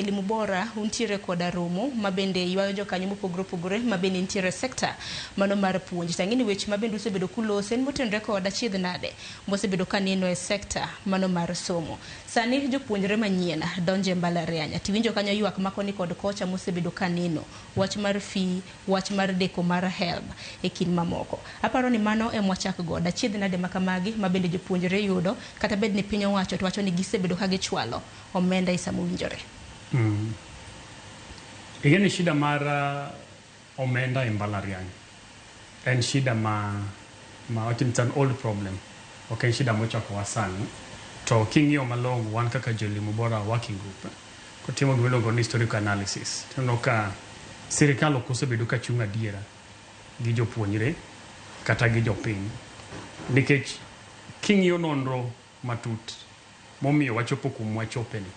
Elimu Bora untiere koda romo ma bende ywayo jokanyo mopogore opogore ma bende nitiere e sekta mano mar puonj. To ang'e ni weche ma bende usebedo kulose en motenore kod achiedh nade mosebedo ka neno e sekta mano mar somo. Sani jopuonjre manyien donjo e mbalariany. Tiwinjo kanyo ywak ma koni kod kocha mosebedo ka neno. Wach mar fee, wach mar deko mar HELB e kind mamoko. Aparo ni mano ema wachak godo. Achiedh nade ma kamagi ma bende jopuonjre yudo kata bed ni piny owacho to wacho ni gisebedo ka gichwalo omenda e sama owinjore. Ing'e ni shida mar omenda e mbalariany en shida ma it's an old problem, ok en shida mochakowa sani. To king'iyo malong'o, wan kaka jo Elimu Bora Working Group kotimo gima iluongo ni historical analysis, tineno ka sirikal ok osebedo ka chung' adiera gi jopuonjre kata gi jopiny, nikech king'iyo nonro matut momiyo wachopo kuma wachopeni,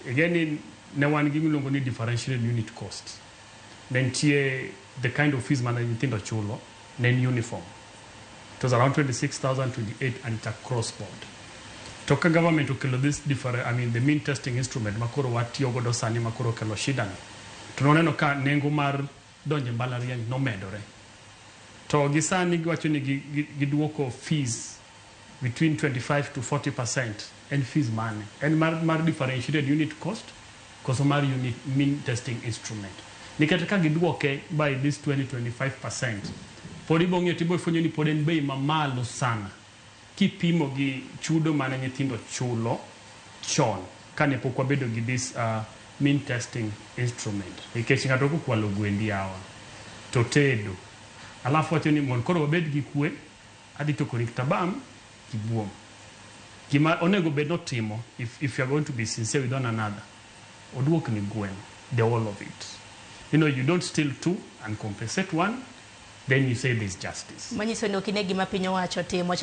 ing'e ni ne wan gi gima iluongo ni differential unit cost. Ne nitie the kind of fees mane nyithindo chulo ne en uniform. It was around 26,000, 28, and it's across board. To ka government okelo this different, I mean, the mean testing instrument makoro watiyo godo sani, makoro okelo shida ni, to noneno ka nengo mar donjo e mbalariany nomedore. To gi sani giwacho ni giduoko fees between 25 to 40%. En fees mane? En mar differentiated unit cost koso mar unit mean testing instrument? Nikech ka giduoke by this 20-25%, pod ibo ng'iyo tibo fwenyo ni pod en bei mamalo sana kipimo gi chudo mane nyithindo chulo chon kane pok wabedo gi this mean testing instrument. Nikech ng'ato kokwalo gwendi yawa to tedo, alafu wacho ni mondo koro wabed gi kwe, adhi tokoni kata bam kibuom. Gima onego bed notimo, if you are going to be sincere with one another, oduok ni gweno the whole of it. You don't steal two and compensate one, then you say there's justice. Manyiso ni ok ine gima piny owacho timo. Chal